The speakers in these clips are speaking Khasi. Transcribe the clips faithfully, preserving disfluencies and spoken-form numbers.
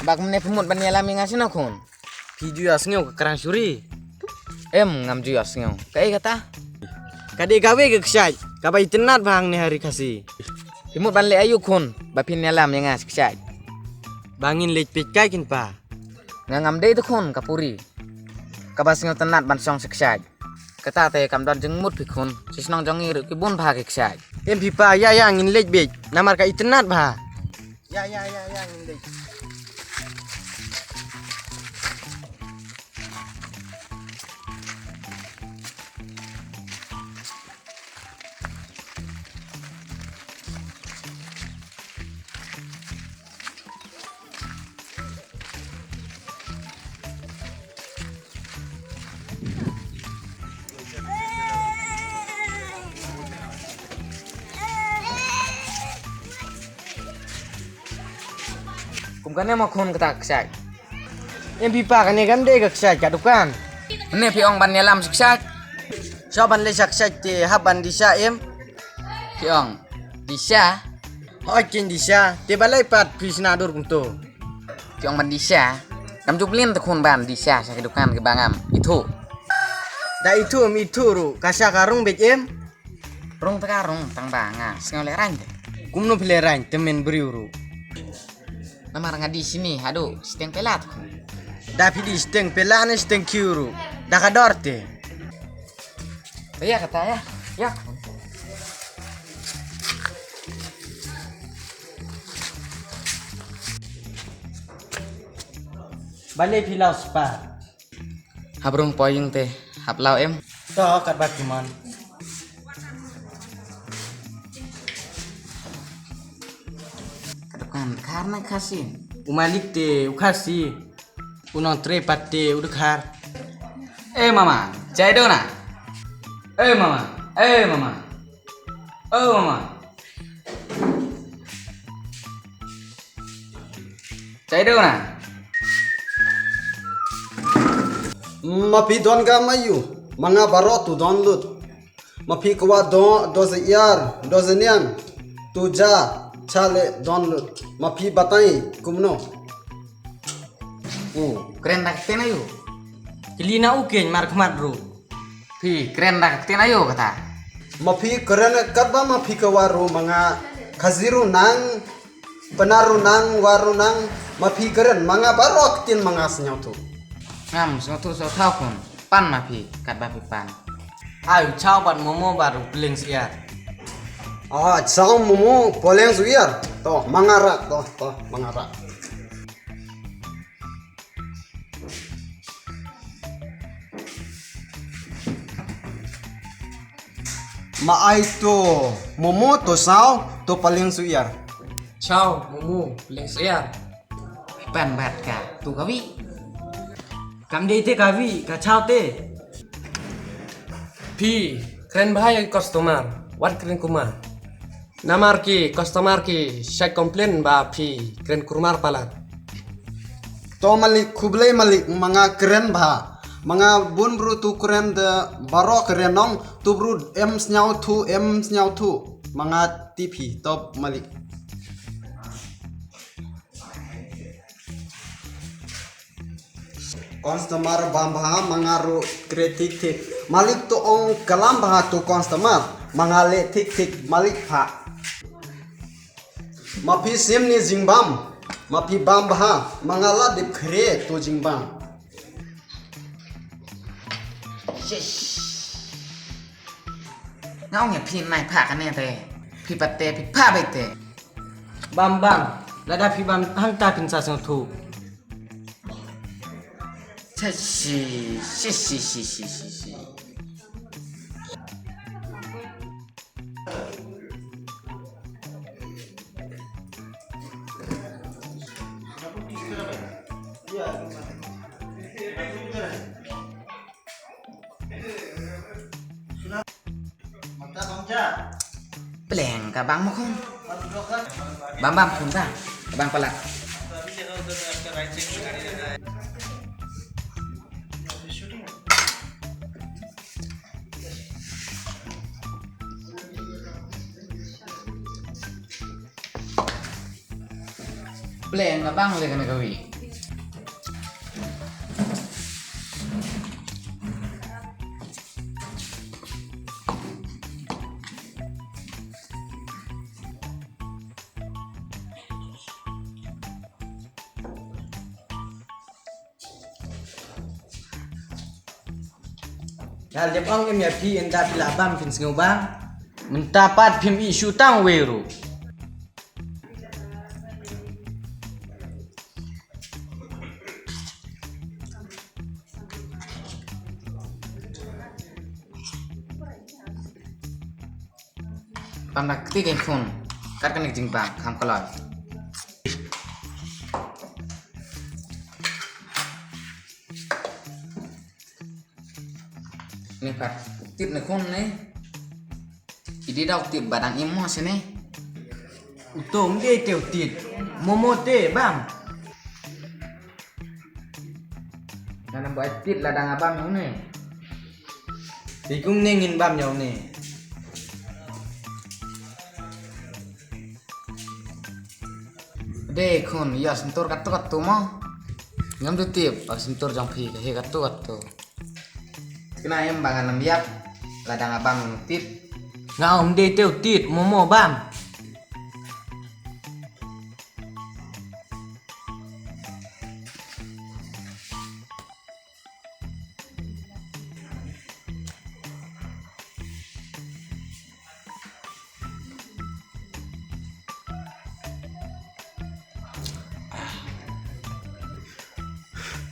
Bad mynne phi mut ban ïalam ïa nga shano khun? Phi ju ïohsngew ka Krang Shuri? Em, ngam ju ïohsngew. Kaei kata? Ka dei kawei ka kshaid kaba itynnad bha hangne ha ri Khasi. Phi mut ban leh aïu khun ba phin ïalam ïa nga sha kshaid? Ba ngin leit peit kai kin pa. Nga ngam dei te khun ka puri kaba sngewtynnad ban shong sha kshaid. Kata te kam don jingmut phi khun, sha shnong jong ngi ruh ki bun bha ki kshaid. Em phi pa, ïa ïa ngin leit beit namar ka itynnad bha. Ïa ïa ïa ïa ngin leit. Kum kane mo khun kata ka kshaid? Em phi pa, kane kam dei ka kshaid, ka dukan. Mynne phi ong ban ïalam sha kshaid. Sha ban leit sha kshaid te hap ban dih sha em. Phi ong dih sha? Hooid kin dih sha, te balei pat phi shna dur kumto? Phi ong ban dih sha. Kam ju pynlong te khun ban dih sha sha ki dukan kiba ngam ithuh. Da ithuh em ithuh ruh, ka sha ka rung beit em. Rung te ka rung, tang ba nga sngew lehraiñ te. Kumno phi lehraiñ, te men briew ruh. Namar nga dih shini haduh shiteng pela te khun. Da phi dih shiteng pela ne shiteng khiew ruh, da ka dor te. Ïa kata ïa. Ïa. Balei phi law spah? Hap rung poi ïing te, hap law em. To katba ki mon. Ka dukan Khar ne Khasi? U malik te u Khasi. U nongtrei pat te u Dkhar. Eh mama, chai do na? Eh mama, eh mama. Oh mama. Chai do na? Ma phi don kam aïu? Ma nga baroh tu don lut. Ma phi kwah do, do za iar, do za niang. Tu ja, cha le don lut. Ma phi batai kumno? U kren da ka ktien aïu? Kylli na u keiñ markhmat ruh. Phi kren da ka ktien aïu kata? Ma phi kren katba ma phi kwah ruh, ma nga Khasi ruh nang, Pnar ruh nang, War ruh nang, ma phi kren, ma nga baroh ktien ma nga sngewthuh. Ngam sngewthuh sngewthaw khun, pan ma phi katba phi pan. Ai, chow bad momo bad u pylleng syiar. Ah, chow, momo, pylleng syiar. To, ma nga rak, to, to, ma nga rak. Ma ai to momo, to chow, to pylleng syiar. Chow, momo, pylleng syiar. Pan bad ka, to kawi. Kam dei te kawi, ka chow te. Phi kren bha ïa ki customer, wat kren kumar. Namar ki customer ki shait complain ba phi kren kumar palat. To malik, khublei malik, ma nga kren bha. Ma nga bun bru tu kren de baroh kren nong, tu bru em sngewthuh, em sngewthuh. Ma nga tip hi, to malik. Customer bam bha, ma nga ruh kren thik thik. Malik to ong kalam bha to customer, ma nga leh thik thik malik pha. Ma phi sim ni jingbam, ma phi bam bha, ma nga la dep khreh to jingbam. Shish. Nga ong ïa phi nai pha kane te. Phi pat te, phi pha beit te. Bam bam. Lada phi bam hangta phin sa sngewthuh. Shi, shi, shi, shi, shi, shi, shi. Pleng ka bang mo khun. Bam bam khun ka. Ka bang palat. Pleng ka bang le kane kawi. Nga la dep ong em ïa phi, ynda phi la bam phin sngew bang. Mynta pat phim ïoh shuh tang wei ruh. Pam da kti kein khun. Kat kane ka jingbang kham kloi. Ne pat. Tit ne khun ne. Idi dau tit ba dang im mo sene. Uto ym dei te u tit. Momo te bam. Nga nang ba tit la dang bam ïa une. Te kumne ngin bam ïa une. Dei khun, ïa syntur katto katto mo. Ngam ju tip, ïa syntur jong phi ka hi katto katto. Kena em ba ngan ym ïap, la dang bam tit. Nga ong dei te u tit, momo bam.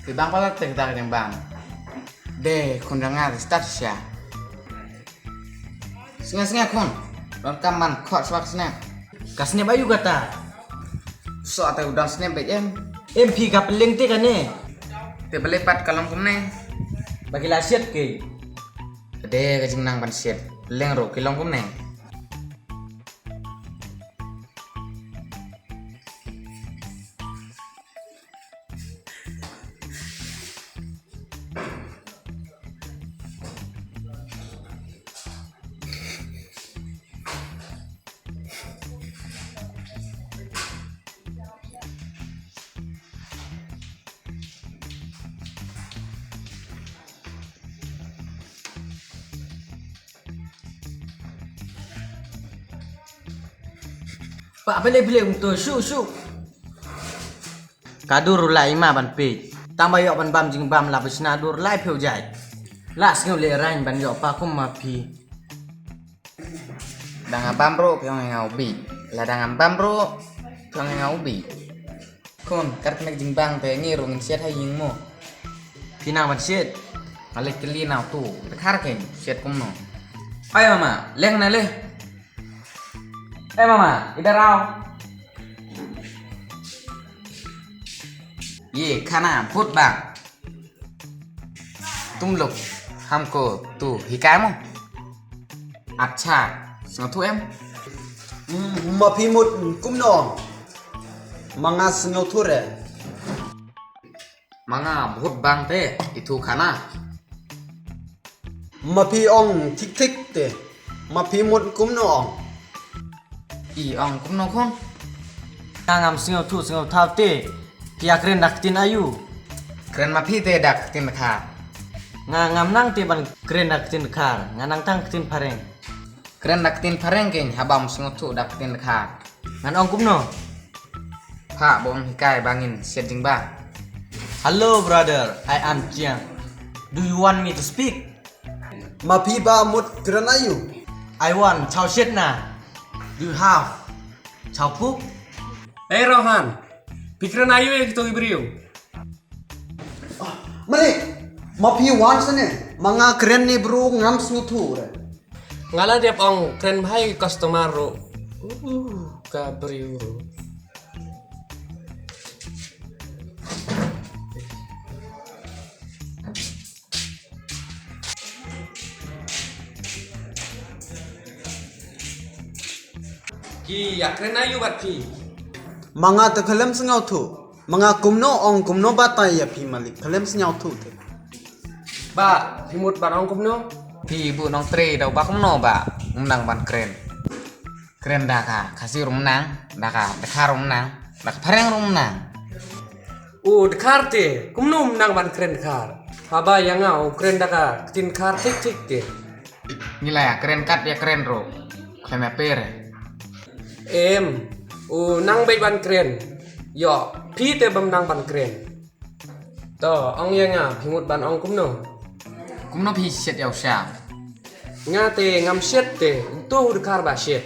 Te bang pala te ka jingbang. Dei khun jong nga te start sha. Sngew sngew khun. Don kam ban khot swak snap. Ka snap aïu kata? Soh te u don snap bad em. Em phi ka pylleng te kane. Te balei pat ka long kumne. Ba ki la siat ke. Ka dei ka jingnang ban siat. Pylleng ruh ki long kumne. Pah pele pele ung to shu shu. Ka dur u la ima ban peit. Tang ba ïoh ban bam jingbam la bishna dur lai phew jait. La sngew le rain ban ïoh pa kum ma phi. Dang bam ruh phi ong nga ubi. La dang bam ruh phi ong nga ubi. Khun, kat kane ka jingbang te ngi ruh ngin siat ha ïing mo. Phi nang ban siat. Nga leit kylli na utu. Te khar kein siat kumno. Ai mama, leng na le. Ai mama, idhar aao. Ye khana bhut bang. तुम लोग हमको तो हिकाय mo. Acha, sngewthuh em? Hmm, ma phi mut kumno? Ma nga sngewthuh re. Ma nga bhut bang te, ithuh khana. Ma phi ong thik thik te. Ma phi mut kumno ong? I ong kumno khun? Nga ngam sngewthuh sngewthaw te. Phi ïa kren da ka ktien aïu? Kren ma phi te da ka ktien Dkhar. Nga ngam nang te ban kren da ka ktien Dkhar. Nga nang tang ktien Phareng. Kren da ka ktien Phareng kein haba ym sngewthuh da ka ktien Dkhar. Ngan ong kumno? Phah ba ym hikai ba ngin siat jingbam. Hello brother, I am Chiang. Do you want me to speak? Ma phi ba mut kren aïu? I want chow shit na. Do you have chow puk? Hey Rohan, phi kren aïu ïa kito ki briew? Malik, ma phi wan sene, ma nga kren ne bro ngam sngewthuh re. Nga la dep ong kren bha ïa ki customer ruh. Uh, ka briew ruh. Ki ïa kren aïu bad phi? Ma nga te khlem sngewthuh. Ma nga kumno ong kumno batai ïa phi malik. Khlem sngewthuh te. Ba, phi mut ban ong kumno? Phi bu nongtrei da u ba kumno ba. Ym nang ban kren. Kren da ka Khasi ruh ym nang, da ka Dkhar ruh ym nang, da ka Phareng ruh ym nang. U Dkhar te, kumno ym nang ban kren Dkhar? Haba ïa nga u kren da ka ktien Dkhar thik thik te. Ngi la ïa kren kat ïa kren ruh. Khlem ïa per. Em, u nang beit ban kren. Ïoh, phi te bym nang ban kren. To, ong ïa nga, phi mut ban ong kumno? Kumno phi shet ïa u Sha? Nga te ngam shet te, uto u dkhar ba shet.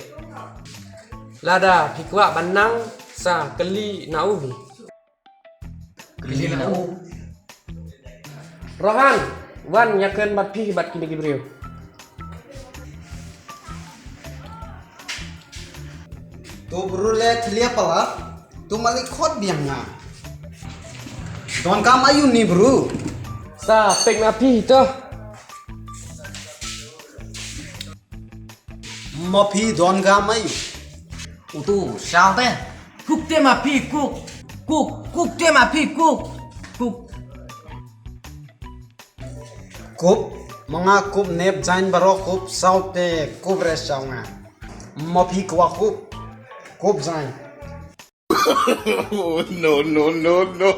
Lada phi kwah ban nang sa kylli na u hi. Kylli na u. Rohan, wan ïakren bad phi bad kine ki briew. To bru le thlia pala, to malik khot biang nga. Don kam ayu ni bru. Sa pek na phi to. Ma phi don kam ayu. Utu, shaw te. Kuk te ma phi kuk. Kuk, kuk te ma phi kuk. Kuk. Kup, ma nga kup nep jain baro kup saw te kup re shaw nga. Ma phi kwa kup. Kup jain. Oh, no, no, no, no.